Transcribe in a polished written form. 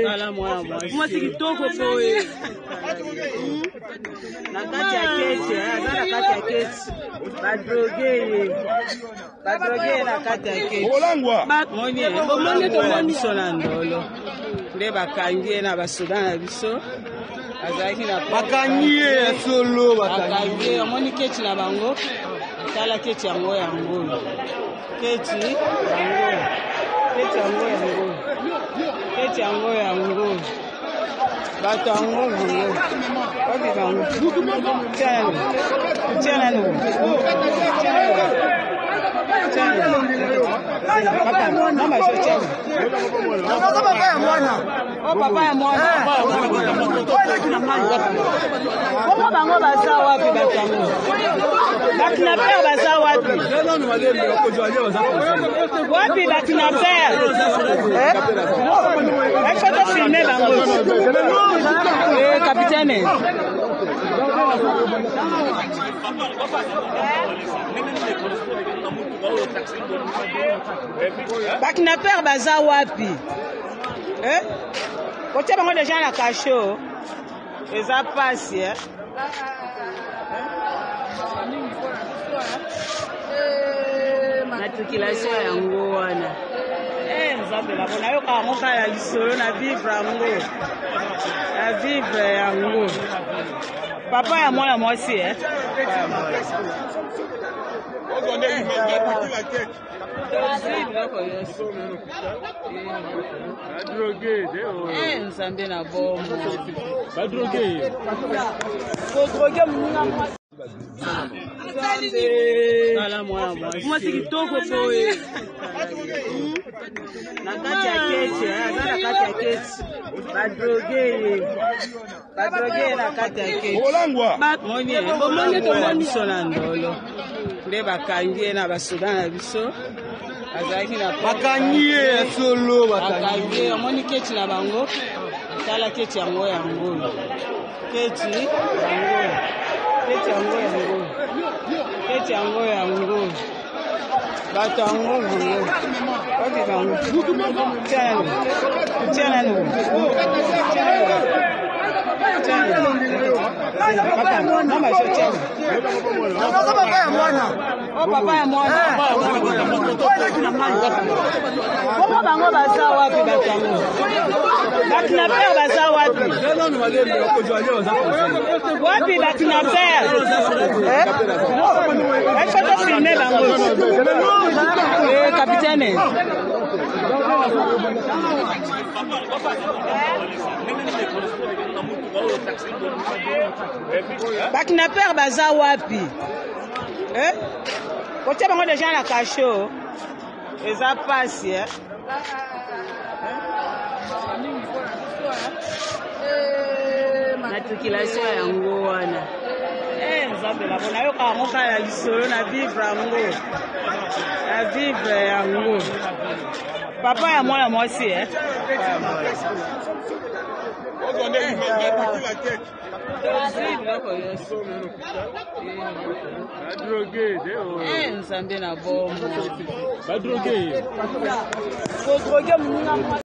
Tala mwana mwasi kitoko boye na kati ya keti, aza na kati ya keti, badroge ye, badroge ye na kati ya keti. Moni omoni biso na ndolo nde bakangi ye na basoda na biso azalaki na bakangi ye ya solo. Bakangi ye, omoni keti na bango. Tala keti yango, yango keti yango, keti yango, yango keti yango, yango bato yango, yango wapi bango? Tia tia nanu, tia papa, mama jo, tia. Papa ya mwana. O papa ya mwana, bongo bango baza wapi? Bato yango, bakidnappeurs baza wapi? Wapi bakidnappeurs? Il faut tofilmer bango, capitaine. Bakidnappeurs baza wapi? Kotia bango deja na cachot eza pasi, eh? Matriculation yango wana. Nzambe na nayoka yango kaka na lisolo, na vivre yango, na vivre yango. Papa ya mwana mwasi, eh? Biloko nyonso. Nzambe na bomo. Kodroge moninga mwasi. Tala mwana mwasi kitoko boye na kati ya keti, aza na kati ya keti, badroge ye, badroge ye na kati ya keti. Moni omoni biso na ndolo nde bakangi ye na basoda na biso azalaki na Bakangi ye ya solo. Bakangi ye, omoni keti na bango. Tala keti yango, yango keti yango, keti yango, yango keti yango, yango bato yango, yango wapi bango? Tia nanu, tia nanu, tia papa, mama jo, tia. Papa ya mwana. O papa ya mwana, bongo bango baza wapi? Bato yango, bakidnappeurs baza wapi? Wapi bakidnappeurs? Il faut tofilmer bango, capitaine. Bakidnappeurs baza wapi? Kotia bango deja na cachot eza pasi, eh? Matriculation yango wana. Nzambe na nayoka yango kaka na lisolo, na vivre yango, na vivre yango. Papa ya mwana mwasi, eh? Biloko nyonso. Nzambe na bomo. Kodroge moninga mwasi.